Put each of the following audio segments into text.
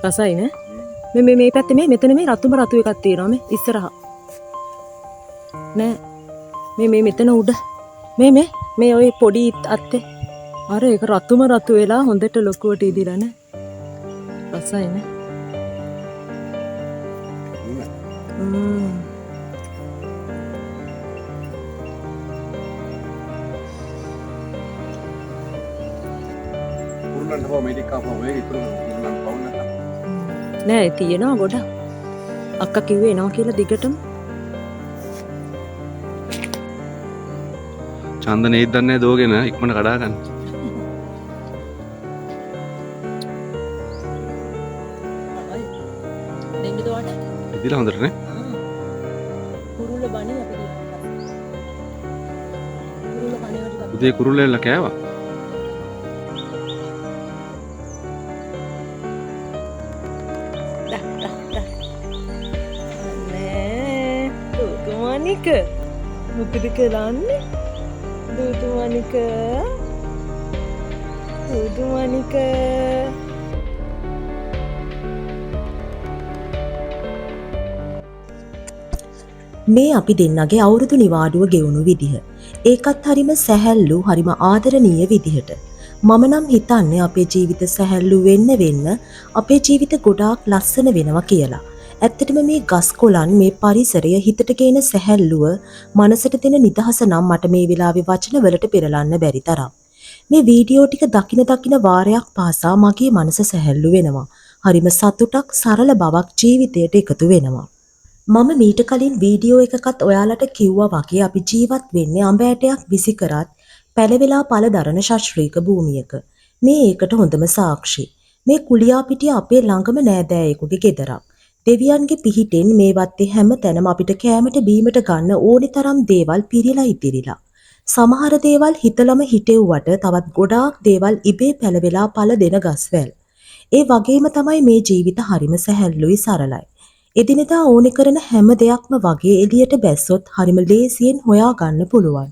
රසයි නේ. මේ මේ මේ පැත්තේ මේ මෙතන මේ රතුම රතු එකක් තියෙනවා මේ ඉස්සරහා. නෑ. මේ මේ මෙතන උඩ. මේ මේ මේ ඔය පොඩි අත්තේ. අර ඒක රතුම රතු වෙලා හොඳට ලොකුවට ඉදිලා නේ. රසයි නේ. කුරුල්ලන්ට පව මේ ටික කාපුවම ඒක ඉතුරු කුරුල්ලන්ට පවුන් නැත්තම්. නෑ තියෙනවා ගොඩක්. අක්කා කිව්වේ එනවා කියලා දිගටම. චන්දන ඒත් දන්නේ නැහැ දෝගෙන ඉක්මනට කඩා ගන්න. දෙන්න දෝට. ඉදිලා හොඳට නේ. කුරුල්ල බණි අපි කියනවා. කුරුල්ල කණේවට ටිකක්. උදේ කුරුල්ල එල්ල කෑවා. දා දා දා. අනේ දූතුමනික මොකද කරන්නේ? දූතුමනික දූතුමනික මේ අපි දෙන්නගේ අවුරුදු නිවාඩුව ගෙවුණු විදිහ. ඒකත් හරිම සැහැල්ලු හරිම ආදරණීය විදිහට. මම නම් හිතන්නේ අපේ ජීවිත සැහැල්ලු වෙන්න වෙන්න අපේ ජීවිත ගොඩාක් ලස්සන වෙනවා කියලා. ඇත්තටම මේ ගස් කොළන් මේ පරිසරය හිතට ගේන සැහැල්ලුව මනසට දෙන නිදහස නම් මට මේ වෙලාවේ වචන වලට පෙරලන්න බැරි තරම්. මේ වීඩියෝ ටික දකින දකින වාරයක් පාසා මගේ මනස සැහැල්ලු වෙනවා. හරිම සතුටක් සරල බවක් ජීවිතයට එකතු වෙනවා. මම මීට කලින් වීඩියෝ එකකත් ඔයාලට කිව්වා වගේ අපි ජීවත් වෙන්නේ අඹ ඇටයක් විසි කරත් පැලවෙලා පළ දරන ශාස්ත්‍රීය භූමියක. මේ ඒකට හොඳම සාක්ෂි. මේ කුලියාපිටිය අපේ ළඟම නෑදෑයෙකුගේ ගෙදරක්. දෙවියන්ගේ පිහිටෙන් මේ වත්තේ හැම තැනම අපිට කෑමට බීමට ගන්න ඕනි තරම් දේවල් පිරීලා ඉතිරිලා. සමහර දේවල් හිතලම හිටෙව්වට තවත් ගොඩාක් දේවල් ඉබේ පැලවෙලා පළ දෙන ගස්වැල්. ඒ වගේම තමයි මේ ජීවිත හරිම සැහැල්ලුයි සරලයි. එදිනෙදා ඕනි කරන හැම දෙයක්ම වගේ එළියට බැස්සොත් හරිම ලේසියෙන් හොයා ගන්න පුළුවන්.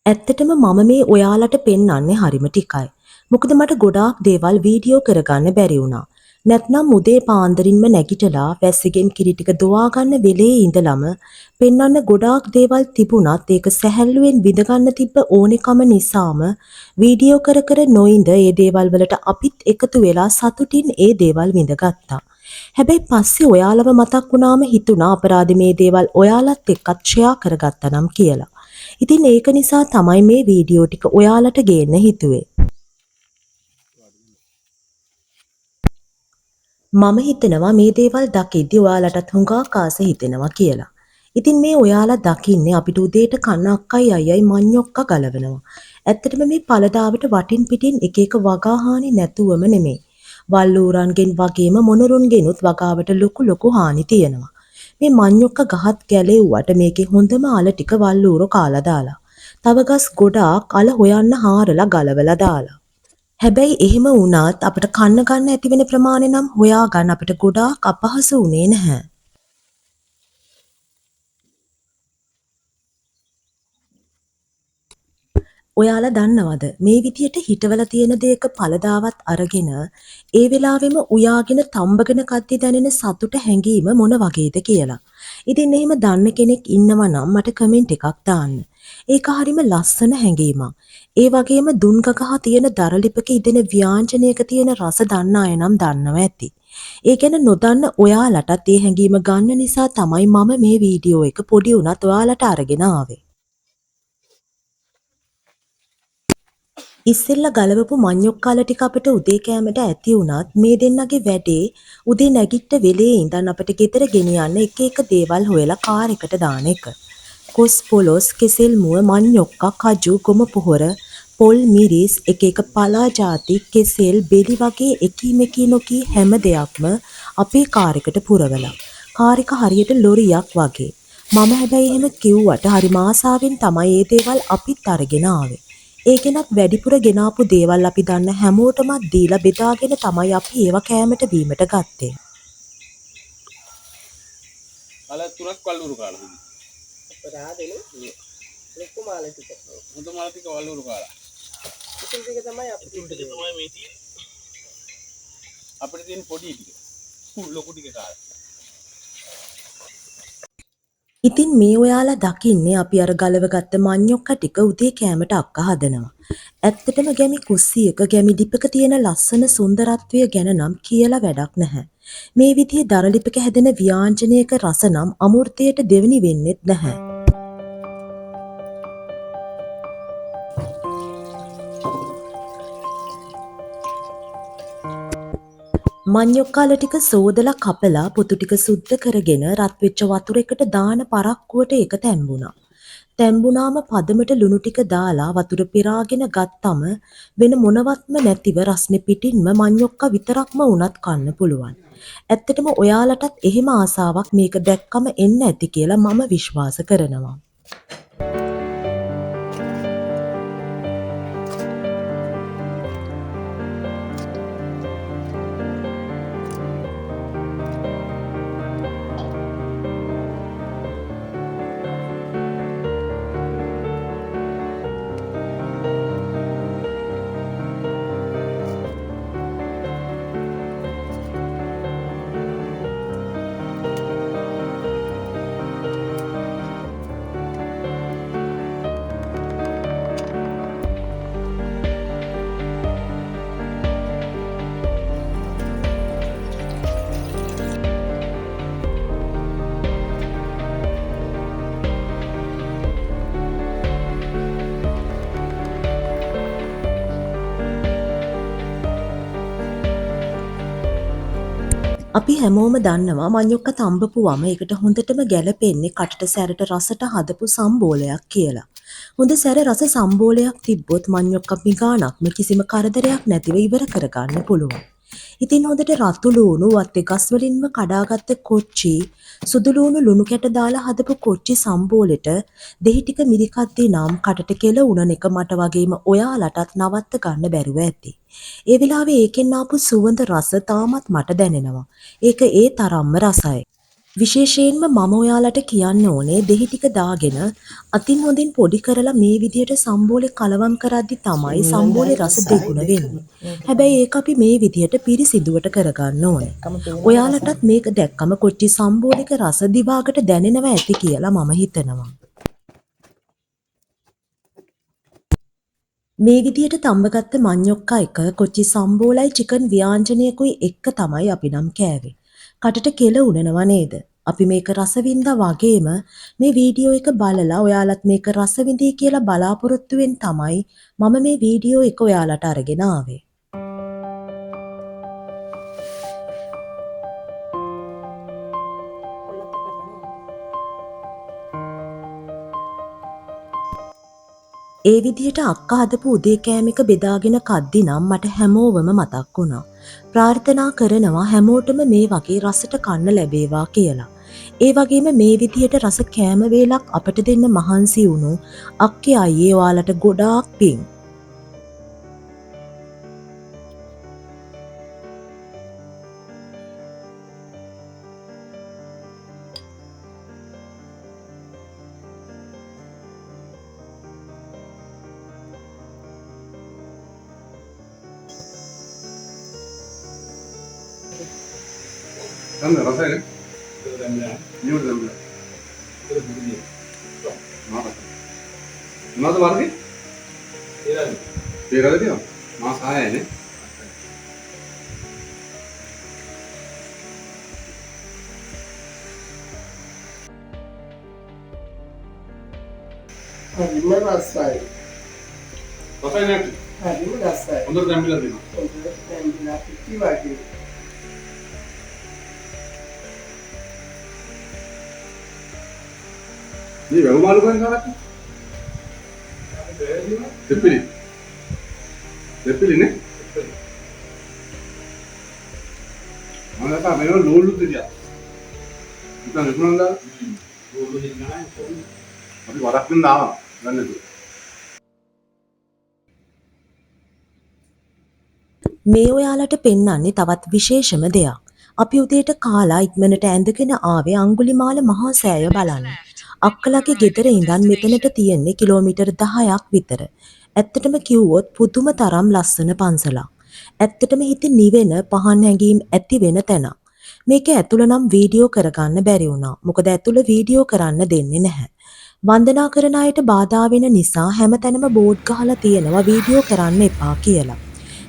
ඇත්තටම මම මේ ඔයාලට පෙන්වන්නේ හරිම ටිකයි. මොකද මට ගොඩාක් දේවල් වීඩියෝ කරගන්න බැරි වුණා. නැත්නම් උදේ පාන්දරින්ම නැගිටලා වැස්සගෙන් කිරි ටික දොවා ගන්න වෙලේ ඉඳලම පෙන්වන්න ගොඩාක් දේවල් තිබුණත් ඒක සැහැල්ලුවෙන් විඳ ගන්න තිබ්බ ඕනෙකම නිසාම වීඩියෝ කර කර නොඉඳ ඒ දේවල් වලට අපිත් එකතු වෙලා සතුටින් ඒ දේවල් විඳගත්තා. හැබැයි පස්සේ ඔයාලව මතක් වුණාම හිතුණා අපරාධ මේ දේවල් ඔයාලත් එක්කත් ෂෙයා කරගත්තා නම් කියලා. ඉතින් ඒක නිසා තමයි මේ වීඩියෝ ටික ඔයාලට ගේන්න හිතුවේ. මම හිතනවා මේ දේවල් දකිද්දි ඔයාලටත් හුඟක් ආස හිතෙනවා කියලා. ඉතින් මේ ඔයාලා දකින්නේ අපිට උදේට කන්න අක්කයි අයියයි මඤ්ඤොක්ක ගලවනවා. ඇත්තටම මේ පළදාවට වටින් පිටින් එක එක වගා හානි නැතුවම නෙමෙයි. වල්ලූරන්ගෙන් වගේම මොනරුන්ගෙනුත් වගාවට ලොකු ලොකු හානි තියෙනවා. මේ මඤ්ඤොක්ක ගහත් ගැලෙව්වට මේකේ හොඳම අල ටික වල්ලූරෝ කාලා දාලා. තව ගස් ගොඩාක් අල හොයන්න හාරලා ගලවලා දාලා. හැබැයි එහෙම වුණත් අපිට කන්න ගන්න ඇති වෙන ප්‍රමාණය නම් හොයාගන්න අපිට ගොඩාක් අපහසු වුණේ නැහැ. ඔයාලා දන්නවද මේ විදියට හිටවලා තියෙන දෙයක පළදාවත් අරගෙන ඒ වෙලාවෙම උයාගෙන තම්බගෙන කද්දි දැනෙන සතුට හැඟීම මොන වගේද කියලා. ඉතින් එහෙම දන්න කෙනෙක් ඉන්නවා නම් මට කමෙන්ට් එකක් දාන්න. ඒක හරිම ලස්සන හැඟීමක්. ඒ වගේම දුන් ගගහ තියෙන දරලිපක ඉදෙන ව්‍යාංජනයක තියෙන රස දන්න අය නම් දන්නවා ඇති. ඒ ගැන නොදන්න ඔයාලටත් ඒ හැඟීම ගන්න නිසා තමයි මම මේ වීඩියෝ එක පොඩි වුණත් ඔයාලට අරගෙන ආවේ. ඉස්සෙල්ලා ගලවපු මඤ්ඤොක්කාල ටික අපිට උදේ කෑමට ඇති වුණත් මේ දෙන්නගේ වැඩේ උදේ නැගිට්ට වෙලේ ඉඳන් අපිට ගෙදර ගෙනියන්න එක එක දේවල් හොයලා කාර් එකට දාන එක. කොස් පොලොස්, කෙසෙල් මුව, මඤ්ඤොක්කා, කජු, ගොම පොහොර, පොල් මිරිස්, එක එක පලා ජාති, කෙසෙල්, බෙලි වගේ එකී මෙකී නොකී හැම දෙයක්ම අපේ කාර් එකට පුරවලා. කාර් එක හරියට ලොරියක් වගේ. මම හැබැයි එහෙම කිව්වට හරිම ආසාවෙන් තමයි ඒ දේවල් අපිත් අරගෙන ආවේ. ඒ ගැනත් වැඩිපුර ගෙනාපු දේවල් අපි දන්න හැමෝටමත් දීලා බෙදාගෙන තමයි අපි ඒවා කෑමට බීමට ගත්තේ. අල තුනක් වල්ලුරු කාලා දුන්නේ. අපරාධනේ. ලොකු මාල ටික. හොඳ මාල ටික වල්ලුරු කාලා. ඉතින් ටික තමයි අපිට ඉතින් ටික තමයි මේ තියෙන්නේ. අපිට තියෙන පොඩි ටික. ලොකු ටික කාලා. ඉතින් මේ ඔයාලා දකින්නේ අපි අර ගලවගත්ත මඤ්ඤොක්ක ටික උදේ කෑමට අක්කා හදනවා. ඇත්තටම ගැමි කුස්සියක ගැමි ඩිපක තියෙන ලස්සන සුන්දරත්වය ගැන නම් කියලා වැඩක් නැහැ. මේ විදිහේ දර ලිපක හැදෙන ව්‍යාංජනයක රස නම් අමෘතයට දෙවෙනි වෙන්නෙත් නැහැ. මඤ්ඤොක්කාල ටික සෝදලා කපලා පොතු ටික සුද්ධ කරගෙන රත් වෙච්ච වතුර එකට දාන පරක්කුවට ඒක තැම්බුණා. තැම්බුනාම පදමට ලුණු ටික දාලා වතුර පිරාගෙන ගත්තම වෙන මොනවත්ම නැතිව රස්නේ පිටින්ම මඤ්ඤොක්කා විතරක්ම වුණත් කන්න පුළුවන්. ඇත්තටම ඔයාලටත් එහෙම ආසාවක් මේක දැක්කම එන්න ඇති කියලා මම විශ්වාස කරනවා. අපි හැමෝම දන්නවා මඤ්ඤොක්ක තම්බපුවම ඒකට හොඳටම ගැලපෙන්නේ කටට සැරට රසට හදපු සම්බෝලයක් කියලා. හොඳ සැර රස සම්බෝලයක් තිබ්බොත් මඤ්ඤොක්ක මිගානක්ම කිසිම කරදරයක් නැතිව ඉවර කරගන්න පුළුවන්. ඉතින් හොඳට රතු ලූණු වත්තේ ගස් වලින්ම කඩාගත්ත කොච්චි සුදු ලූණු ලුණු කැට දාලා හදපු කොච්චි සම්බෝලෙට දෙහි ටික මිරිකද්දී නම් කටට කෙල උනන එක මට වගේම ඔයාලටත් නවත්ත ගන්න බැරුව ඇති. ඒ වෙලාවේ ඒකෙන් ආපු සුවඳ රස තාමත් මට දැනෙනවා. ඒක ඒ තරම්ම රසයි. විශේෂයෙන්ම මම ඔයාලට කියන්න ඕනේ දෙහි ටික දාගෙන අතින් හොඳින් පොඩි කරලා මේ විදියට සම්බෝලේ කලවම් කරද්දි තමයි සම්බෝලේ රස දෙගුණ වෙන්නේ. හැබැයි ඒක අපි මේ විදියට පිරිසිදුවට කරගන්න ඕනේ. ඔයාලටත් මේක දැක්කම කොච්චි සම්බෝලෙක රස දිවාකට දැනෙනවා ඇති කියලා මම හිතනවා. මේ විදියට තම්බගත්ත මඤ්ඤොක්කා එක කොච්චි සම්බෝලයි චිකන් ව්‍යාංජනයකුයි එක්ක තමයි අපි නම් කෑවේ. කටට කෙල උනනවා නේද? අපි මේක රස වින්දා වගේම මේ වීඩියෝ එක බලලා ඔයාලත් මේක රස විඳී කියලා බලාපොරොත්තුවෙන් තමයි මම මේ වීඩියෝ එක ඔයාලට අරගෙන ආවේ. ඒ විදිහට අක්කා හදපු උදේ කෑම එක බෙදාගෙන කද්දි නම් මට හැමෝවම මතක් වුණා. ප්‍රාර්ථනා කරනවා හැමෝටම මේ වගේ රසට කන්න ලැබේවා කියලා. ඒ වගේම මේ විදිහට රස කෑම වේලක් අපට දෙන්න මහන්සි වුණු අක්කේ අයියේ ඔයාලට ගොඩාක් පිං. ගන්න රසයි නේ? නියමට දැම්මා. මොනවද වර්ගේ? තේරෙද තියෙනවා? මාස 6යි නේ? හරිම රසයි. රසයි නේ? හරිම රසයි. හොඳට දැම්මිලා තියෙනවා. හොඳට දැම්මිලා පිටි වගේ. මේ වැව් මාළු කොහෙන්ද ගත්තේ? දෙපිලි. දෙපිලි නේ? මම දැක්කා මේව ලෝලුත් හිටියා. නිකන් විකුණන දාලා. ලෝලු හිටියා. අපි වරක් වෙන ආවා. ගන්න නැතුව. මේ ඔයාලට පෙන්වන්නේ තවත් විශේෂම දෙයක්. අපි උදේට කාලා ඉක්මනට ඇඳගෙන ආවේ අඟුලිමාල මහා සෑය බලන්න. අක්කලගේ ගෙදර ඉඳන් මෙතනට තියෙන්නේ කිලෝමීටර් 10ක් විතර. ඇත්තටම කිව්වොත් පුදුම තරම් ලස්සන පන්සලක්. ඇත්තටම හිත නිවෙන පහන් හැඟීම් ඇති වෙන තැනක්. මේක ඇතුළ නම් වීඩියෝ කරගන්න බැරි වුණා. මොකද ඇතුළ වීඩියෝ කරන්න දෙන්නේ නැහැ. වන්දනා කරන අයට බාධා වෙන නිසා හැමතැනම බෝඩ් ගහලා තියෙනවා වීඩියෝ කරන්න එපා කියලා.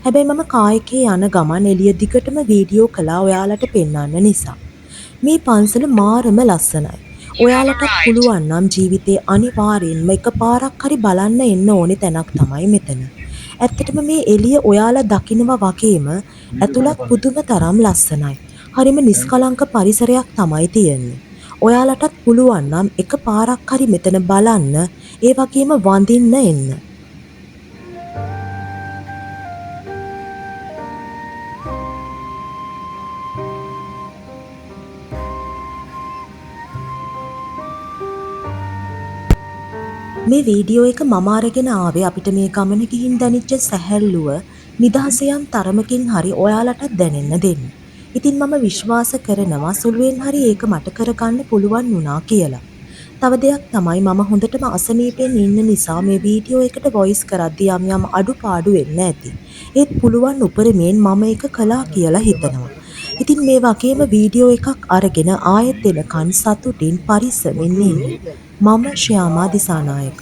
හැබැයි මම කාර් එකේ යන ගමන් එළිය දිගටම වීඩියෝ කළා ඔයාලට පෙන්වන්න නිසා. මේ පන්සල මාරම ලස්සනයි. ඔයාලටත් පුළුවන් නම් ජීවිතේ අනිවාර්යෙන්ම එකපාරක් හරි බලන්න එන්න ඕනේ තැනක් තමයි මෙතන. ඇත්තටම මේ එළිය ඔයාලා දකිනවා වගේම ඇතුළත් පුදුම තරම් ලස්සනයි. හරිම නිස්කලංක පරිසරයක් තමයි තියෙන්නේ. ඔයාලටත් පුළුවන් නම් එක පාරක් හරි මෙතන බලන්න, ඒ වගේම වඳින්න එන්න. මේ වීඩියෝ එක මම අරගෙන ආවේ අපිට මේ ගමන ගිහින් දැනිච්ච සැහැල්ලුව නිදහස යම් තරමකින් හරි ඔයාලටත් දැනෙන්න දෙන්න. ඉතින් මම විශ්වාස කරනවා සුළුවෙන් හරි ඒක මට කරගන්න පුළුවන් වුණා කියලා. තව දෙයක් තමයි මම හොඳටම අසනීපෙන් ඉන්න නිසා මේ වීඩියෝ එකට වොයිස් කරද්දි යම් යම් අඩුපාඩු වෙන්න ඇති. ඒත් පුළුවන් උපරිමයෙන් මම ඒක කළා කියලා හිතනවා. ඉතින් මේ වගේම වීඩියෝ එකක් අරගෙන ආයෙත් එනකන් සතුටින් පරිස්සමින් ඉන්න. මම ශ්‍යාමා දිසානායක.